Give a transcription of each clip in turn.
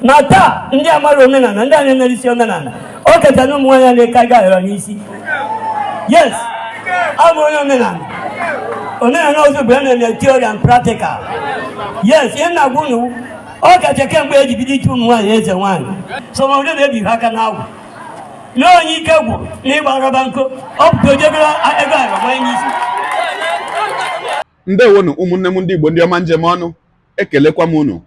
Na taa, ndị amara omenala, ndị a na-emerisi omenala, ọ kacha na ụmụ nwaanyị na-eke aga ayọrọ n'isi. Yes, abụ onye omenala. Omenala ọzọ bụ ya na-eme theory and practical. Yes, ihe na-agwa unu, ọ kacha kemgbe eji bido ite ụmụ nwaanyị eze nwaanyị, sọmọdụ na-ebighị aka n'agwụ na onye ike gwụrụ n'ịgba araba nkụ, ọ pụta ojebere ego ayọrọ manye n'isi. Ndewonu, ụmụnne m ndị Igbo, ndị ọma njem ọnụ, ekelekwa m unu.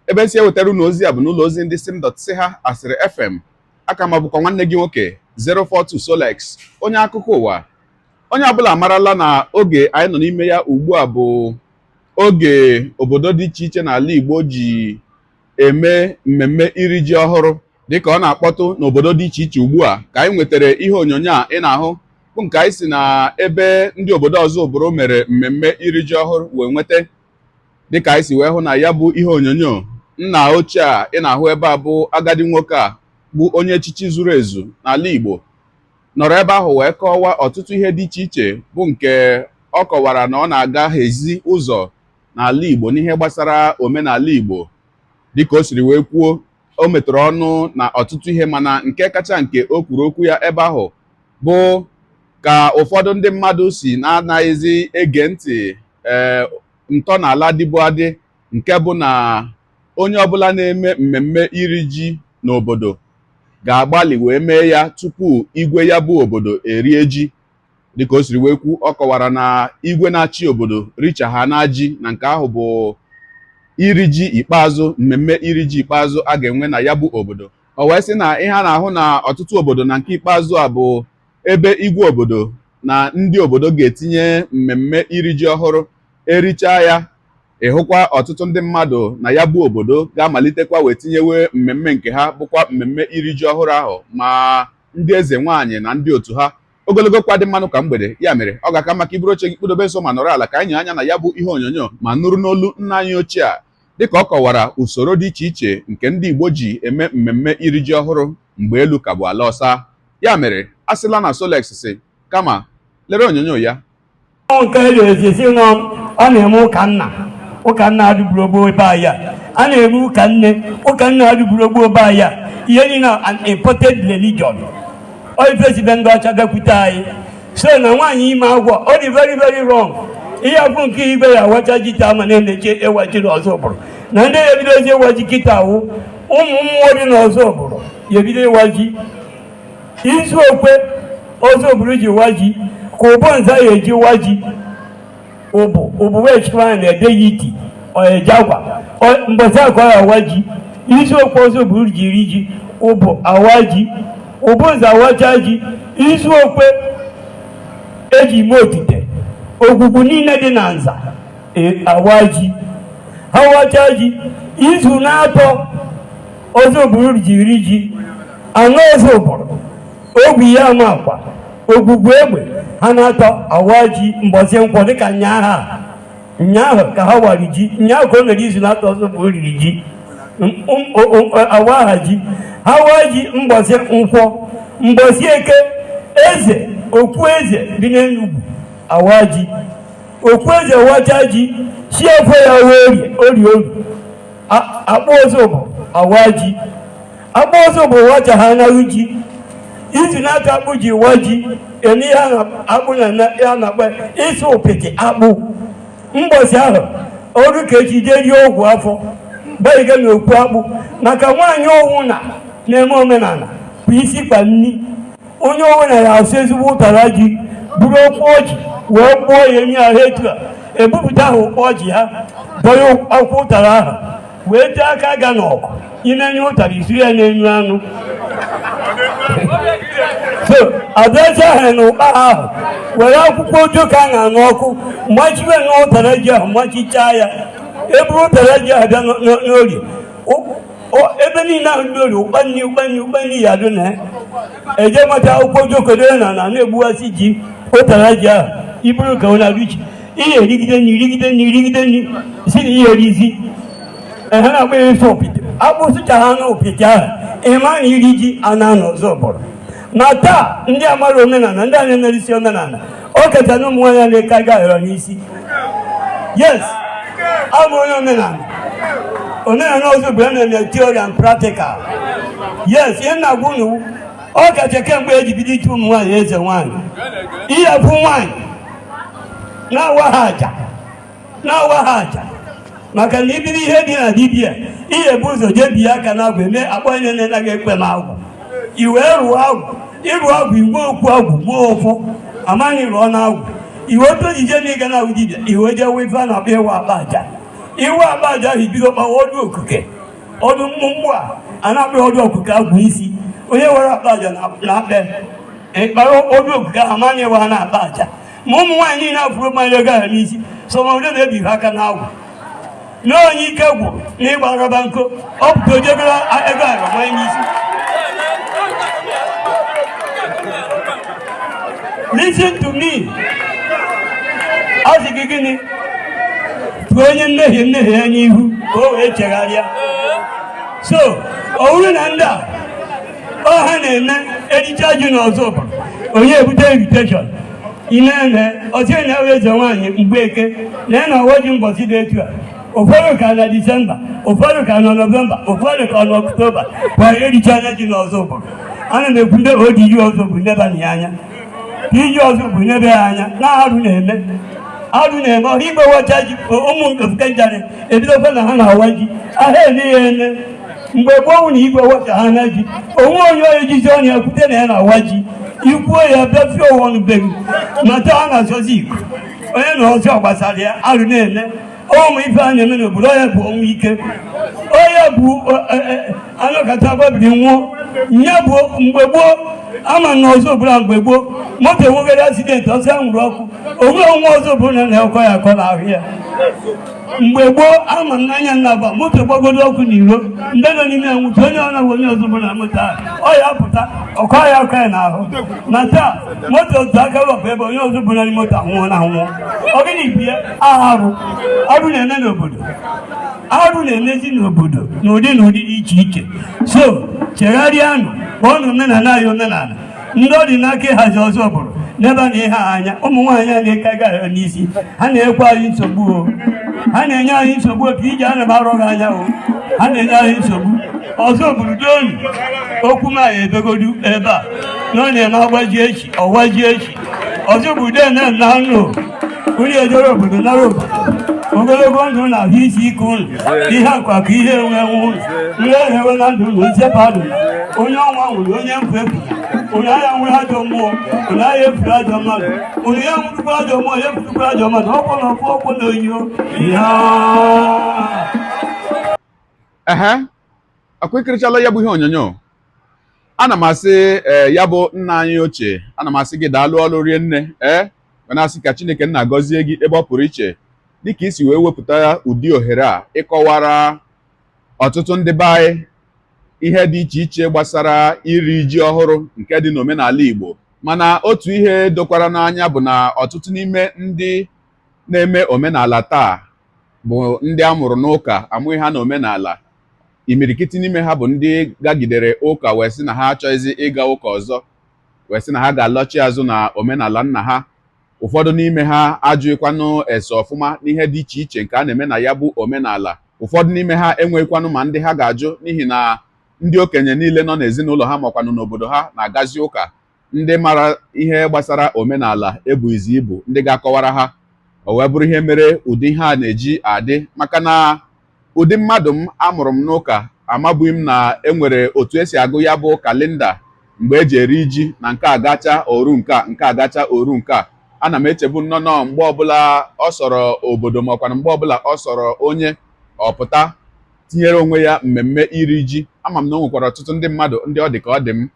Ebe esi ewetara unu ozi a bụ n'ụlọ ozi ndị sim dot si ha asịrị FM. Aka ma bụkwa nwanne gị nwoke 042 Solex, onye akụkọ ụwa. Onye ọbụla amarala na oge anyị nọ n'ime ya ugbu a bụ oge obodo dị iche iche n'ala Igbo ji eme mmemme iri ji ọhụrụ, dịka ọ na-akpọtụ n'obodo dị iche iche ugbu a. Ka anyị nwetara ihe onyonyo a ị na-ahụ, bụ nke anyị si na ebe ndị obodo ọzọ obodo mere mmemme iri ji ọhụrụ wee nweta. Dịka anyị si wee hụ na ya bụ ihe onyonyo, nna ochie a ị na-ahụ ebe a bụ agadi nwoke a bụ onye echichi zuru ezu n'ala Igbo, nọrọ ebe ahụ wee kọwaa ọtụtụ ihe dị iche iche, bụ nke ọ kọwara na ọ na-aga hezi ụzọ n'ala Igbo n'ihe gbasara omenala Igbo. Dịka o siri wee kwuo, o metụrụ ọnụ na ọtụtụ ihe, mana nke kacha nke o kwuru okwu ya ebe ahụ bụ ka ụfọdụ ndị mmadụ si na-anaghịzi ege ntị ntọala dịbụ adị, nke bụ na onye ọbụla na-eme mmemme iri ji n'obodo ga-agbalị wee mee ya tupu igwe ya bụ obodo erie ji. Dịka o siri wee kwu, ọ kọwara na igwe na-achị obodo richa ha na ji, na nke ahụ bụ iri ji ikpeazụ, mmemme iri ji ikpeazụ a ga-enwe na ya bụ obodo. O wee sị na ihe a na-ahụ na ọtụtụ obodo na nke ikpeazụ a bụ ebe igwe obodo na ndị obodo ga-etinye mmemme iri ji ọhụrụ, erichaa ya, ịhụkwa ọtụtụ ndị mmadụ na ya bụ obodo ga-amalitekwa wee tinyewe mmemme nke ha, bụkwa mmemme iri ji ọhụrụ ahụ, ma ndị eze nwaanyị na ndị otu ha. Ogologo kwa dị mmanụ ka mgbede ya mere ọ ga-aka maka iburu oche gị kpụdobe nso ma nọrọ ala ka anyị nye anya na ya bụ ihe onyonyo ma nụrụ n'olu nna anyị ochie a, dịka ọ kọwara usoro dị iche iche nke ndị Igbo ji eme mmemme iri ji ọhụrụ mgbe elu ka bụ ala ọsa. Ya mere, a sịla na Solex si kama lere onyonyo ya. Nke ezi nọ, ọ na-eme ụka nna, ụka nna adịburu gboo ebe anyị a. A na-eme ụka nne, ụka nna adịburu gboo ebe anyị a. Ihe niile an imported religion, ọ ifesibe ndị ọcha bịakwute anyị. So na nwaanyị ime agwọ, ọ dị very very wrong. Ihe afụ nke igwe ya awacha ji taa ma na-emechi ịwa ji n'ọzọ bụrụ na ndị ya ebidozi ịwa ji kịta awụ ụmụ mmụọ dị n'ọzọ bụrụ ya ebido ịwa ji. Izu okwe ọzọ bụrụ ji wa ji ka ụbọ nza ya eji wa ji, ụbụ ụbụ wee chịkwa na-ede ya iti eje agwa mbọsị akọ ya awa ji. Izu okwe ọzọ bụrụ ji iri ji, ụbụ awa ji, ụbụ nza awacha ji. Izu okwe eji ime otite, ogwugwu niile dị na nza awa ji, ha wacha ji. Izu na-atọ ọzọ bụrụ ji iri ji anọ ọzọ bụrụ ogwu ya ama akwa ogwugwu egbe ha na-atọ awa ji mbọsị nkwọ, dịka nyaahụ nyaahụ ka ha wara ji, nyaahụ ka o mere izu na-atọ ọzọ bụ oriri ji awa ha ji, ha waa ji mbọsị nkwọ. Mbọsị eke, eze okwu eze dị n'Enugwu awa ji, okwu eze wacha ji si efo ya wee orie orie orie akpụ ọzọ bụ awa ji, akpụ ọzọ bụ wacha ha anaghị ji. Izu na-ata akpụ ji wa ji eme ihe a na-akpụ na ya na-akpọ ịsụ ụpịtị akpụ. Mbọsị ahụ ọrụ ka echi jee rie ọgwụ afọ gbaghịga n'okwu akpụ, maka nwaanyị ọwụ na na-eme omenala bụ isi kpa nni. Onye ọwụ na ya asụ ezigbo ụtara ji, buru okwu ọjị wee kpụọ ya enye ahụ etu a ebupụta ahụ ụkpọ ọjị ha dọnye akwụkwọ ụtara ahụ wee tee aka ga n'ọgụ ị na-enye ụtara isiri ya na-enyu anụ. So abịazi ahụ na ụkpa ahụ were akwụkwọ ojoko a na-anụ ọkụ machiwe na ụtara ji ahụ, machichaa ya, eburu ụtara ji ahụ bịa n'orie ebe niile ahụ ndị orie ụkpa nni, ụkpa nni, ụkpa nni ya adụ na ya eje mata akwụkwọ ojoko debe na na na-egbuwasị ji ụtara ji ahụ. Iburu ka ọ na-arụ iche ihe erigide nri, rigide nri, rigide nri, si na ihe erizi ehe na-agba ya ịsụ opite akpụ sụcha ha na opite ahụ, ịma na iri ji a na-anọ ọzọ bụrụ na taa ndị amara omenala, ndị a na-emerisi omenala, ọ kacha na ụmụ nwaanyị na-eke aga ayọrọ n'isi. Yes, abụ onye omenala. Omenala ọzọ bụ na-eme theory and practical. Yes, ihe na-agwa unu, ọ kacha kemgbe eji bido ite ụmụ nwaanyị eze nwaanyị, ihe bụ nwaanyị na-awa ha aja, na-awa ha aja, maka na ibido ihe dị na dibịa, ihe bụ ụzọ jee bie aka na agwụ, eme akpọ onye na-anaghị ekwe na agwụ, i wee rụọ agwụ. Ịrụ agwụ, igwe okwu agwụ gbuo ụfụ amaghị rụọ na agwụ, iwe otu ojije na ịga na agwụ dibịa, iwe jee wee ife a na-akpọ ịwa akpa aja. Iwe akpa aja ahụ, ibido kpawa ọdụ okuke, ọdụ mkpụmkpụ a na-akpọ ọdụ okuke agwụ isi. Onye were akpa aja na-akpa ịkpara ọdụ okuke ahụ, amaghị ịwa ha na-akpa aja. Ma ụmụ nwaanyị niile afụrụ mmanya ego ahụ n'isi so, ma ụdị na-ebi ha aka n'agwụ na onye ike gwụrụ n'ịgba araba nko, ọ pụta ojegoro ego ahụ mmanya n'isi. Listen to me, a sị gị gịnị? Tụọ onye mmehie mmehie ya n'ihu ka o wee chegharịa. So ọ bụrụ na ndị a ọ ha na-eme ericha ji n'ọzọ bụ onye ebute invitation ime eme ọsị na-ewe eze nwaanyị Mgbeke na ya na-awa ji mbọsị dị etu a. Ụfọdụ ka na Disemba, ụfọdụ ka nọ Nọvemba, ụfọdụ ka nọ Ọktoba kwa ericha ji n'ọzọ ụbụrụ. Ana m ekwu ndị odiji ọzọ bụ neba na ya anya, iji ọzọ bụ nebe ya anya na arụ na-eme, arụ na-eme. Ọrụ igwe wacha ji, ụmụ ofuke njarị ebidokwa na ha na-awa ji ahịa eme ya eme. Mgbe gboo na igwe wacha ha na ji onwe onye onye jizi ọnụ ya kwute na ya na-awa ji, ikwuo ya bịa fie ụwa ọnụ beghị. Ma taa a na-azọzi iko onye na ọzọ gbasara ya. Arụ na-eme ụmụ ife a na-eme n'obodo. Onye bụ ọnwụ ike, onye bụ anọkata gbabiri nwụọ nye bụ. Mgbe gboo ama na ọzọ ọbụla, mgbe gboo moto enwegara accident, ọsọ anwụrụ ọkụ onwe onwe ọzọ bụ na na-akọ ya akọ n'ahụ ya. Mgbe gboo ama m n'anya nnaba moto gbagodo ọkụ n'iro, ndị nọ n'ime ya nwụchi, onye ọ na onye ọzọ bụ na moto ahụ ọ ya apụta ọkọ ya akọ ya n'ahụ. Ma taa moto otu aka wepụ ebe onye ọzọ bụ na moto anwụọ na anwụọ. Ọ gịnị bụ ya? Arụ, arụ na-eme n'obodo, arụ na-emezi n'obodo n'ụdị n'ụdị dị iche iche. So chegharịanụ, kpọọ na omenala anyị omenala. Ndị ọ dị n'aka ịhazi ọzọ bụrụ n'ebe a na ihe anya ụmụ nwaanyị a na-eke ahịa n'isi, ha na-ekwe anyị nsogbu o, ha na-enye anyị nsogbu otu ije ana m arọ gị anya o, ha na-enye anyị nsogbu. Ọzọ bụrụ donu okwu m anyị ebegodu ebe a na ọ na-eme agbaji echi ọwaji echi. Ọzọ bụ ude na nna nnu unu ejere obodo nara obodo, ogologo ndụ na ahụ isi ike unu, ihe akwa ka ihe enwe enwe unu, nre ehewe na ndụ unu, nchepụ adụ onye ọnwa nwụrụ, onye mfu efu unu agha nwere ajọ mmụọ, unu agha efuru ajọ mmadụ, unu ya nwụrụkwa ajọ mmụọ, ya efurukwa ajọ mmadụ, ọkwọ na ọkwọ ọkwọ na oyiyo ya. Ehe, akwa ikirichala ya bụ ihe onyonyo. Ana m asị ee, ya bụ nna anyị ochie, ana m asị gị daalụ ọlụ rie nne. Ee, wee na-asị ka Chineke nna gọzie gị ebe ọ pụrụ iche, dịka isi wee wepụta ụdị ohere a ịkọwara ọtụtụ ndị be anyị ihe dị iche iche gbasara iri ji ọhụrụ nke dị n'omenala Igbo. Mana otu ihe dokwara n'anya bụ na ọtụtụ n'ime ndị na-eme omenala taa bụ ndị a mụrụ n'ụka, amụghị ha n'omenala. Imirikiti n'ime ha bụ ndị gagidere ụka wee sị na ha achọghịzi ịga ụka ọzọ, wee sị na ha ga-alọchi azụ na omenala nna ha. Ụfọdụ n'ime ha ajụghịkwanụ ese ọfụma n'ihe dị iche iche nke a na-eme na ya bụ omenala. Ụfọdụ n'ime ha enweghịkwanụ ma ndị ha ga-ajụ, n'ihi na ndị okenye niile nọ n'ezinụlọ ha makwanụ n'obodo ha na-agazi ụka. Ndị mara ihe gbasara omenala ebughịzi ibu ndị ga-akọwara ha. O wee bụrụ ihe mere ụdị ihe a na-eji adị, maka na ụdị mmadụ m amụrụ m n'ụka, amabụghị m na enwere otu esi agụ ya bụ kalenda mgbe eji eri ji, na nke agacha oru nke a, nke agacha oru nke a. Ana m echebu nnọọ mgbe ọbụla ọ sọrọ obodo, makwanụ mgbe ọbụla ọ sọrọ onye ọpụta tinyere onwe ya mmemme iri ji. Ama m na o nwekwara ọtụtụ ndị mmadụ ndị ọ dị ka ọ dị m.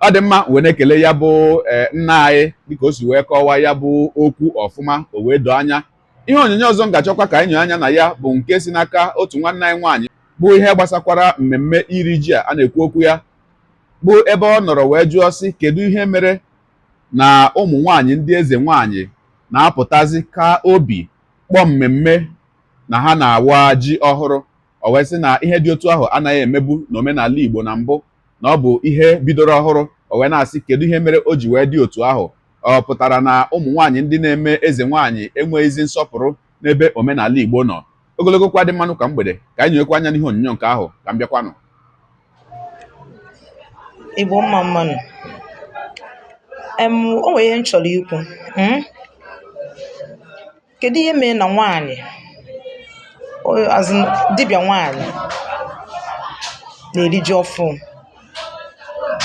Ọ dị mma, wee na-ekele ya bụ nna anyị dịka o si wee kọwaa ya bụ okwu ọfụma, o wee doo anya. Ihe onyonyo ọzọ m ga-achọkwa ka anyị nyoo anya na ya bụ nke si n'aka otu nwanne anyị nwaanyị, bụ ihe gbasakwara mmemme iri ji a a na-ekwu okwu ya, bụ ebe ọ nọrọ wee jụọ sị, kedu ihe mere na ụmụ nwaanyị ndị eze nwaanyị na-apụtazi ka obi kpọọ mmemme na ha na-awa ji ọhụrụ? O wee sị na ihe dị otu ahụ anaghị emebu n'omenala Igbo na mbụ, na ọ bụ ihe bidoro ọhụrụ. O wee na-asị, kedu ihe mere o ji wee dị otu ahụ? Ọ pụtara na ụmụ nwaanyị ndị na-eme eze nwaanyị enweghịzi nsọpụrụ n'ebe omenala Igbo nọ? Ogologo kwa dị mmanụ ka mgbede, ka anyị nyekwa anya n'ihe onyonyo nke ahụ ka m bịakwanụ. Igbo mma mmanụ. O nwere ihe m chọrọ ikwu. Kedu ihe mere na nwaanyị, as in dibịa nwaanyị na-eri ji ọfụ?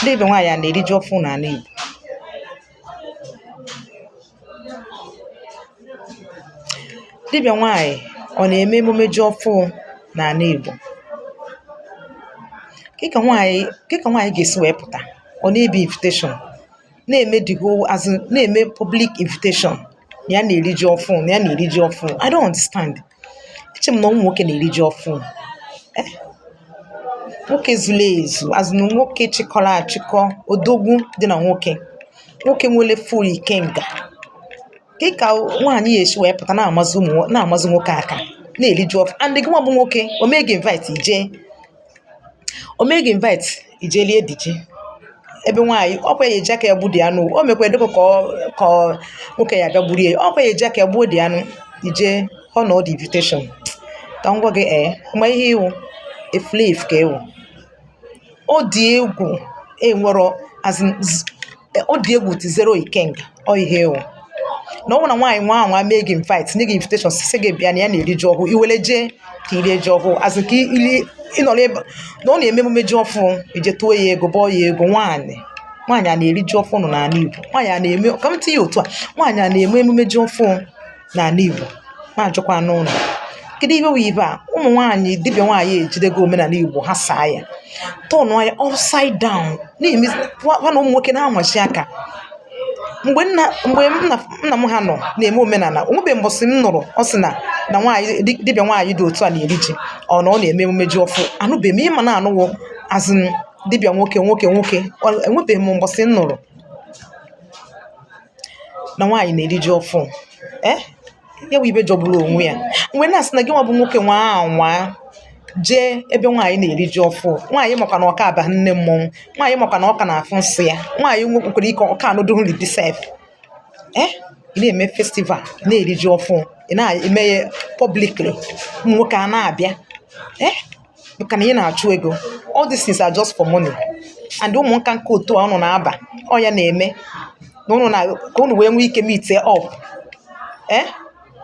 Dibịa nwaanyị a na-eri ji ọfụ n'ala Igbo? Dibịa nwaanyị ọ na-eme emume ji ọfụ n'ala Igbo? Ka nwaanyị ga-esi wee pụta, ọ na-ebi invitation, na-eme the whole, as in na-eme public invitation na ya na-eri ji ọfụ, na ya na-eri ji ọfụ. I don't understand. Eche m na ụmụ nwoke na-eri ji ọfụ. Nwoke zuru ezu, as in nwoke chịkọrọ achịkọ, odogwu dị na nwoke, nwoke nwere full ikenga. Ka nwaanyị ga-esi wee pụta na-amazi nwoke aka na-eri ji ọfụ? And gị nwa bụ nwoke, o mee gị invite ije, o mee gị invite ije lie dị ji ebe nwaanyị ọkwa ya eji aka ya gbu dị anụ. O mekwa dịka ka nwoke ya abịa gburu ya, ọkwa ya eji aka ya gbuo dị anụ ije honor the invitation. Ka m gwa gị, ma ihe iwu efulefu ka ewu. Ọ dị egwu enwero, as in ọ dị egwu ti zero ikenga. Ọ ihe ewu na ọ bụrụ na nwaanyị nwa anwa mee gị invite, nye gị invitation, sị gị bịa na ya na-eri ji ọhụụ, iwere jee ka irie ji ọhụụ, as in ka ili ịnọrọ ebe na ọ na-eme emume ji ọfụ, ije tụọ ya ego, bọọ ya ego. Nwaanyị a na-eri ji ọfụ n'ala Igbo? Nwaanyị a na-eme, ka m tinye otu a, nwaanyị a na-eme emume ji ọfụ n'ala Igbo? Ma ajụkwa n'ụlọ, kedu ihe wụ ibe a? Ụmụ nwaanyị dibịa nwaanyị ejidego omenala Igbo, ha saa ya, tọnụ ya upside down, na-eme ha na ụmụ nwoke na-anwachi aka. Mgbe nna m ha nọ na-eme omenala, o nwebeghị mbọsị m nụrụ ọ sị na nwaanyị dibịa nwaanyị dị otu a na-eri ji, ọ na ọ na-eme emume ji ọfụ. Anụbeghị m ihe ma na-anụwo azụ dibịa nwoke nwoke nwoke, enwebeghị m mbọsị m nụrụ na nwaanyị na-eri ji ọfụ. Ya bụ ibe jọgburu onwe ya. Mgbe na-asị na gị nwa bụ nwoke nwa anwa jee ebe nwaanyị na-eri ji ọfụ, nwaanyị makwa na ọka aba nne mmọnwụ, nwaanyị makwa na ọka na-afụ nsị ya, nwaanyị nwekwara ike ọka anọdụ nri dị sef. Ị na-eme festival na-eri ji ọfụ, ị na-eme ya publicly, ụmụ nwoke a na-abịa, maka na ị na-achụ ego. All these things are just for money. And ụmụ nka nke otu a ụnụ na-aba, ọ ya na-eme na ụnụ na ka ụnụ wee nwee ike meet up.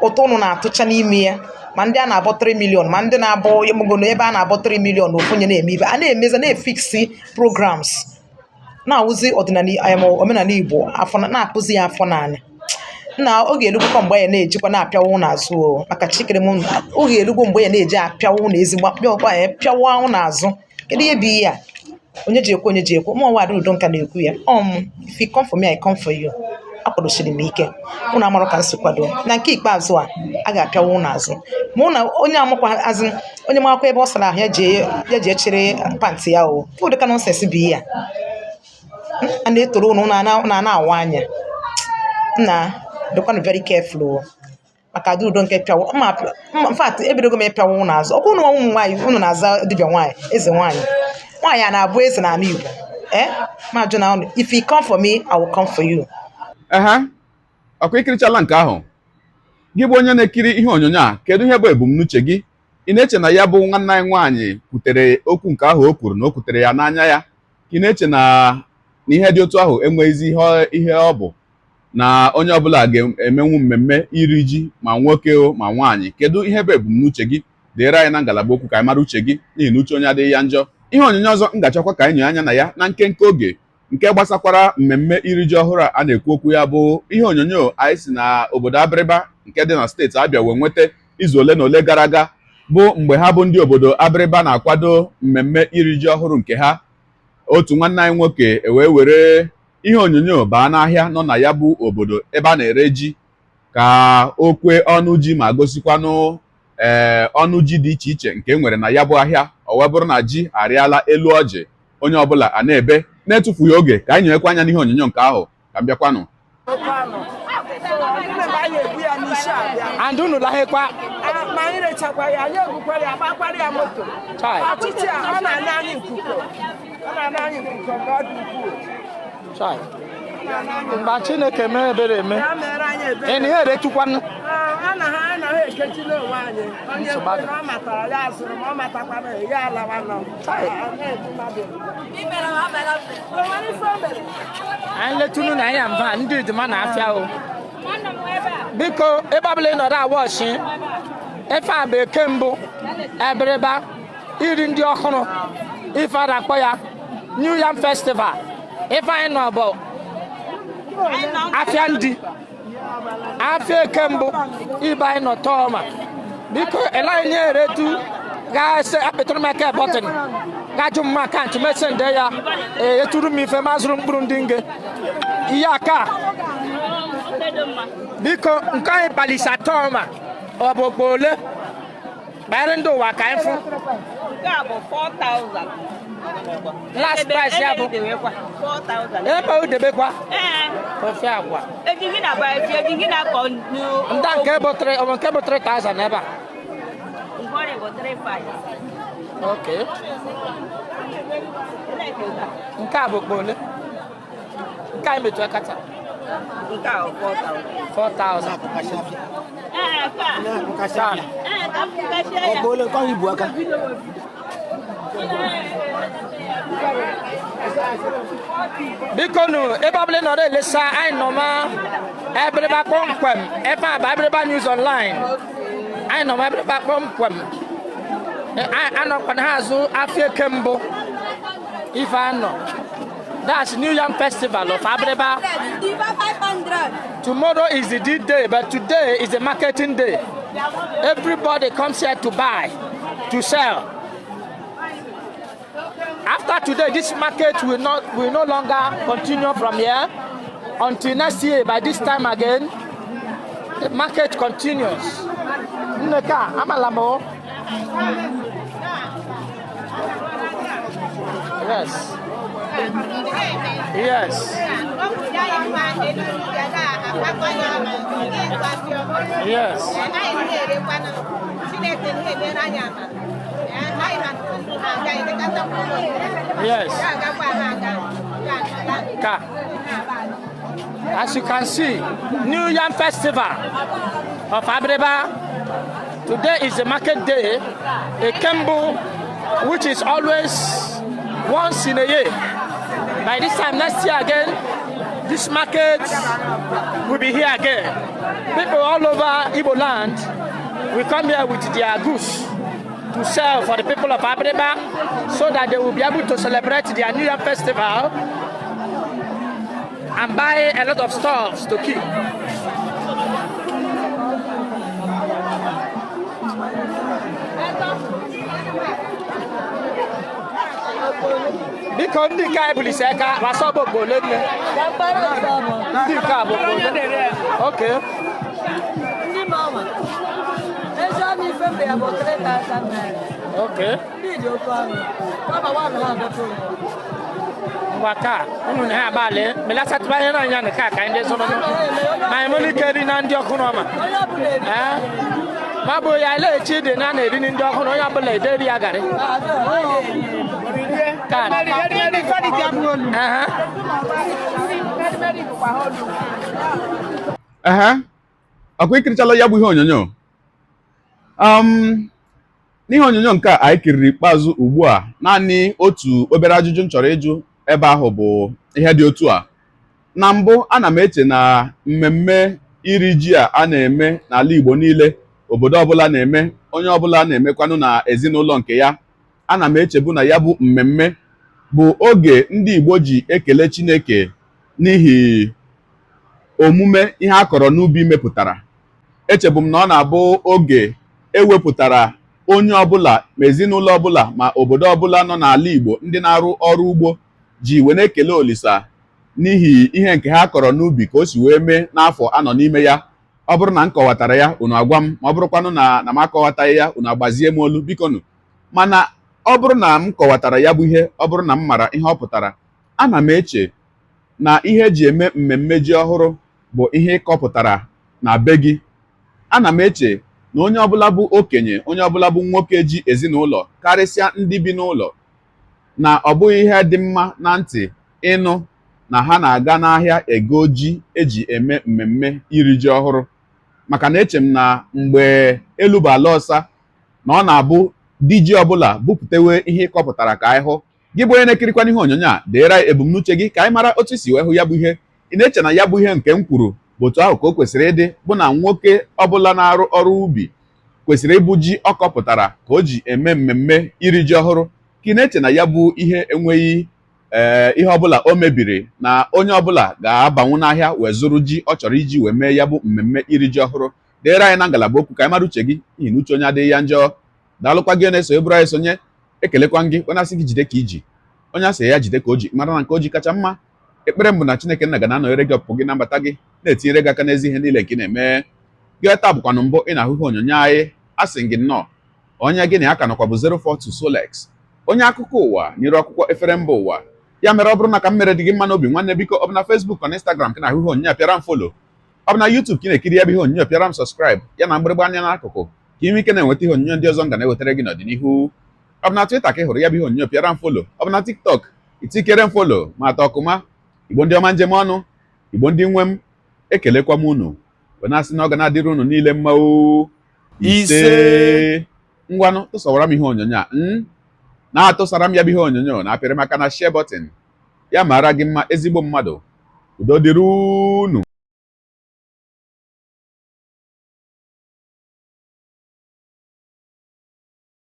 Ụtọ ụnụ na-atụcha n'ime ya, ma ndị a na-abọ 3 million, ma ndị na-abọ ịmụgono ebe a na-abọ 3 million ofu onye na-eme ibe a na-emezi, na-efiksi programs, na-awụzi ọdịnala omenala Igbo afọ na-akpụzi ya afọ n'ala. Na oge elugwokwa mgbe ya na-ejikwa na-apịawa ụnụ azụ o, maka chikere m oge elugwo mgbe ya na-eji apịawa ụnụ ezigbo pịawa ụnụ azụ. Kedu ihe bụ ihe a? Onye ji ekwu, onye ji ekwu. Mụ nwa Ada Udo Nka na-ekwu ya. If you come for me, I come for you. Akwadosiri m ike. Ụnụ amarụ ka m si kwado. Na nke ikpeazụ a ga-apịawa ụnụ azụ. Ma ụnụ onye amakwa azụ, onye makwa ebe ọ sara ahụ ya ji echere pantị ya o. Ụdị ka nonsense bụ ihe a. A na-etoro ụnụ na na-awa anya. Nna, dịkwanụ very careful o. Maka Ada Udo Nka pịawa mma. In fact, ebidogo m ịpịawa ụnụ azụ. Ọkwa ụnụ ụmụ nwaanyị, ụnụ na-aza dibịa nwaanyị, eze nwaanyị. Nwaanyị a na-abụ eze n'ala Igbo? Ma jụ na ụnụ, if you come for me, I will come for you. Ehe, ọkwa ikirichala nke ahụ. Gị bụ onye na-ekiri ihe onyonyo a, kedu ihe bụ ebumnuche gị? Ị na-eche na ya bụ nwanne anyị nwaanyị kwutere okwu nke ahụ o kwuru na o kwutere ya n'anya ya? Ka ị na-eche na ihe dị otu ahụ enweghịzi ihe ọ bụ na onye ọbụla ga-emenwu mmemme iri ji, ma nwoke o ma nwaanyị? Kedu ihe bụ ebumnuche gị? Deere anyị na ngalaba okwu ka anyị mara uche gị, n'ihi na uche onye adịghị ya njọ. Ihe onyonyo ọzọ m ga-achọkwa ka anyị nyoo anya na ya na nkenke oge nke gbasakwara mmemme iri ji ọhụrụ a na-ekwu okwu ya bụ ihe onyonyo anyị si na obodo Abịrịba nke dị na steeti Abịa wee nweta izu ole na ole gara aga, bụ mgbe ha bụ ndị obodo Abịrịba na-akwado mmemme iri ji ọhụrụ nke ha. Otu nwanne anyị nwoke ewee were ihe onyonyo baa n'ahịa nọ na ya bụ obodo ebe a na-ere ji ka o kwee ọnụ ji ma gosikwanụ ọnụ ji dị iche iche nke e nwere na ya bụ ahịa. O wee bụrụ na ji arịala elu ọjị, onye ọbụla a na-ebe. Na-etufughị oge, ka anyị nyekwa anya n'ihe onyonyo nke ahụ ka m bịakwanụ. And unu lahekwa. Ma anyị rechakwa ya, anyị ebukwara ya, gbakwara ya moto. Ọchịchị a, ọ na-ana anyị nkuko, ọ na-ana anyị nkuko ka ọ dị ukwuu. Mgbe Chineke mee ebere eme. Ya mere anyị ebere. Ị na ihe eretukwanụ. A na ha anaghị ekechila onwe anyị. Onye Nsogbu adị. na ọ matara ya azụrụ ma ọ matakwana ya alawa nọ. Chai. Ọ na-ebu mmadụ. O nwere ife o mere? Anyị letunu na anyị mba ndị idima na-afịa o. Biko, ebe ọbụla ị nọrọ awọchi ife a bụ eke mbụ ebiriba iri ndị ọhụrụ, ife a na-akpọ ya New Yam Festival. Ife anyị nọ bụ afịa ndị afịa eke mbụ ibe anyị nọ tọọma. Biko, ele anyị eretu ga-ese apịtụrụ m aka bọtịn gajụ m akaụntụ mesende ya eturu m ife ma zụrụ mkpụrụ ndị nge ihe aka. Biko, nke anyị kpalisa tọọma ọ bụ okpo ole kpara ndị ụwa ka anyị fụ? Nke a bụ 4,000. Last price ya bụ 4,000. Ebe o debekwa Ee, ofe agwa. Eji gị na-agba efi, eji gị na-akọ Nda nke bụ 3, ọ bụ nke bụ 3000 ebe a. Ngwọrị bụ 35. Ok, nke a bụ okpo ole nke anyị metụ aka taa? Nke a bụ 4,000. 4000. Ee, nke a. Taa. Ee, ka m kachie ya. Biko nụ, ebe ọbụla ị nọrọ elesa anyị nọ ma ebiriba kpọmkwem ebe a bụ Abịrịba News Online. Anyị nọ ma ebiriba kpọmkwem. Anọkwana ha azụ afịa eke mbụ ife anọ. That's New Yam Festival of Abịrịba. Tomorrow is the D-Day, but today is the marketing day. Everybody comes here to buy, to sell. After today, this market will no longer continue from here until next year. By this time again, the market continues. Nneka, Amalamo. Yes. Yes. Ka. As you can see, New Yam Festival of Abiriba. Today is the market day, a Kembu, which is always once in a year. By this time next year again, this market will be here again. People all over Igbo land will come here with their goods to sell for the people of Abiriba so that they will be able to celebrate their New Yam Festival and buy a lot of stuffs to keep. Biko, ndị nke a ebulisi aka gbasa bụ okpo ole nne? Ndị nke a bụ okpo ole? Okay. Ndị mama, ezi ọnụ ife mbe ya bụ 3,000 naira. Ndị dị oke ọnụ. Kama wa na ha adọta ụlọ. Ngwa ka unu na ha abalị melasatụba ihe n'anya nke a ka ndị zụrụ ma anyị ike ri na ndị ọhụrụ ọma. Onye ọbụla eri. Ee, ma bụ ya elechi dị na na-eri ndị ọhụrụ, onye ọbụla ederi ya garị ka. Ehe. Ehe, ọkwa ikirichala ya bụ ihe onyonyo n'ihe onyonyo nke a anyị kiriri ikpeazụ ugbu a. Naanị otu obere ajụjụ m chọrọ ịjụ ebe ahụ bụ ihe dị otu a: na mbụ, ana m eche na mmemme iri ji a a na-eme n'ala Igbo niile, obodo ọbụla na-eme, onye ọbụla na-emekwanụ na ezinụlọ nke ya, ana m echebu na ya bụ mmemme bụ oge ndị Igbo ji ekele Chineke n'ihi omume ihe a kọrọ n'ubi mepụtara. Echebu m na ọ na-abụ oge ewepụtara onye ọbụla, ma ezinụlọ ọbụla, ma obodo ọbụla nọ n'ala Igbo, ndị na-arụ ọrụ ugbo ji wee na-ekele Olisa n'ihi ihe nke ha kọrọ n'ubi ka o si wee mee n'afọ anọ n'ime ya. Ọ bụrụ na m kọwatara ya, unu agwa m. Ma ọ bụrụkwanụ na m akọwataghị ya, unu agbazie m olu, bikonu. Mana ọ bụrụ na m kọwatara ya bụ ihe, ọ bụrụ na m mara ihe ọ pụtara, ana m eche na ihe eji eme mmemme ji ọhụrụ bụ ihe ịkọpụtara na be gị. Ana m eche na onye ọbụla bụ okenye, onye ọbụla bụ nwoke ji ezinụlọ, karịsịa ndị bi n'ụlọ, na ọ bụghị ihe dị mma na ntị ịnụ na ha na-aga n'ahịa ego ji eji eme mmemme iri ji ọhụrụ. Maka na eche m na mgbe elu bụ ala ọsa, na ọ na-abụ di ji ọbụla bupụtewe ihe ịkọpụtara ka anyị hụ. Gị bụ onye na-ekirikwana ihe onyonyo a, deere anyị ebumnuche gị ka anyị mara otu i si wee hụ ya bụ ihe. Ị na-eche na ya bụ ihe nke m kwuru bụ otu ahụ ka o kwesịrị ịdị, bụ na nwoke ọbụla na-arụ ọrụ ubi kwesịrị ịbụ ji ọ kọpụtara ka o ji eme mmemme iri ji ọhụrụ, ka ị na-eche na ya bụ ihe enweghị ihe ọbụla o mebiri, na onye ọbụla ga-abanwu n'ahịa wee zụrụ ji ọ chọrọ iji wee mee ya bụ mmemme iri ji ọhụrụ? Deere anyị na ngalaba okwu ka anyị mara uche gị, n'ihi na uche onye adịghị ya njọ. Daalụkwa gị na-eso eburu anyị sonye. Ekelekwa gị, onye asị gị jide ka iji, onye asị ya jide ka o ji, mara na nke o ji kacha mma. Ekpere m bụ na Chineke nna ga na-anọnyere gị ọpụpụ gị na mbata gị, na-etinyere gị aka n'ezi ihe niile nke ị na-eme. Gị taa bụkwanụ mbụ ị na-ahụ ihe onyonyo anyị, asị gị nnọọ. Onye gị na ya ka nọkwa bụ 042 Solex, onye akụkọ ụwa nyere akwụkwọ efere mba ụwa. Ya mere, ọ bụrụ na ka m mere dị gị mma n'obi, nwanne, biko, ọ bụ na Facebook na Instagram ka na-ahụ ihe onyonyo a, pịara m follow. Ọ bụ na YouTube ka ị na-ekiri ya bụ ihe onyonyo, pịara m subscribe, ya na mgbịrịgba anya n'akụkụ, ka ị nwee ike na-enweta ihe onyonyo ndị ọzọ m ga na-ewetara gị n'ọdịnihu. Ọ bụ na Twitter ka ị hụrụ ya bụ ihe onyonyo, pịara m follow. Ọ bụ na TikTok, itikere m follow ma atọ ọkụma. Igbo ndị ọma, njem ọnụ, Igbo ndị nwe m, ekelekwa m unu wee na-asị na ọ ga na-adịrị unu niile mma o. Ise. Ngwanụ, tụsawara m ihe onyonyo a, na-atụsara m ya bụ ihe onyonyo, na-apịrị maka na share button. Ya mara gị mma, ezigbo mmadụ. Udo dịrị unu.